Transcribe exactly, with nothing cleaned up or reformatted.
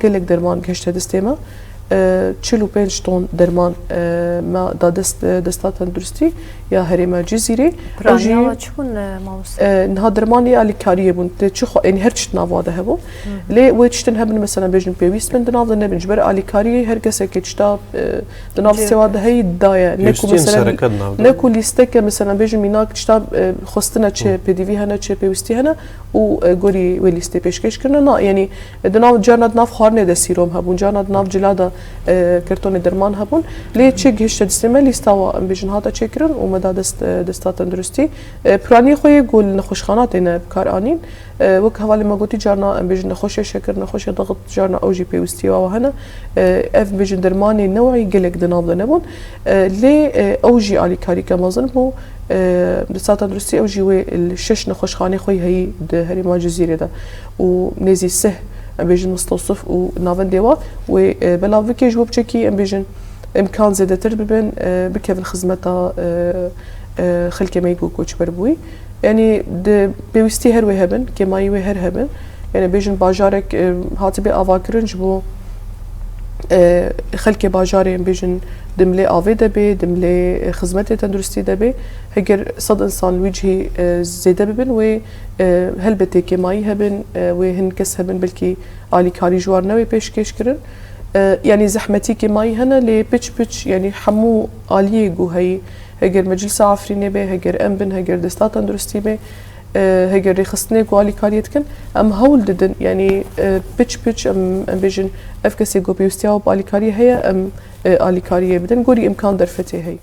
Gelek derman gihişte destê me. E, çil û pênc ton derman, e, me da dest, e, desta tenduristî ya herêma Cizîrê. Ew jî, Piraniya we çi bûn, e, mamoste? e, niha dermanê alîkariyê bûn. Tê çi xwe, yanî her çi di nav wa de hebûn. Lê wê tiştin hebin, mesela bêjin pêwîst bin di nav de nebin. Ji ber alîkariyê her kesekê tişta, e, di nav Cê- sêwa de heyî daye. Ne ku Pêwîstiyên mesela, sereke di nav de. Ne ku lîsteke, mesela bêjin mînak tişta, e, xwestine çi, pêdivî hene çi, pêwîstî hene û, e, gorî wê lîstê pêşkêş kirine. Na, yanî, e, di nav, carna di nav xwarinê de sîrom hebûn, carna di nav cila de, e, kartonê derman hebûn. Lê çi gihişte destê me, lîsta wa, em bêjin, hate çêkirin û me da dest, e, desta tenduristî. E, piraniyê xwe yê ku li nexweşxana têne bi kar anîn. E, wek hevalê me gotî, carna em bêjin nexweşê şekir, nexweşê dixit, carna ew jî pêwîstiya wa hene. E, ev bêjin dermanê new'î gelek di nav de nebûn. E, lê, e, ew jî alîkarîke mezin bû. E, desta tenduristî ew jî wê li şeş nexweşxanê xwe heyî di herêma Cizîrê de û nêzî sih, em bêjin mistewsif û navendê wa wê, e, belav bike ji bo piçekî, em bêjin, imkan zêdetir bibin, e, bikevin xizmeta, e, e, xelkê me yê ku koçber bûyî. Yanî di pêwîstî her wê hebin, kêmayî wê her hebin. Yanî bêjin bajarek, e, hatibe avakirin ji bo, e, xelkê bajarê, em bêjin, di milê avê de bê, di milê, e, xizmetê tenduristî de bê. Heger sed insan li wî cihê, e, zêde bibin, wê, e, helbetê kêmayî hebin, e, wê hin kes hebin belkî alîkarî ji wan newê pêşkêş kirin. E, yanî zehmetî kêmayî hene, lê piç piç, yanî hemû aliyê ku heyî, heger Meclisa Efrînê be, heger em bin, heger desta tenduristî be, e, heger rêxistinê ku alîkariyê dikin, em hewl didin, yanî, e, piç piç em, em bêjin, ev kesê ku pêwîstiya û bi alîkariyê heye, em, e, alîkariyê bidin, gorî imkan derfetê heye.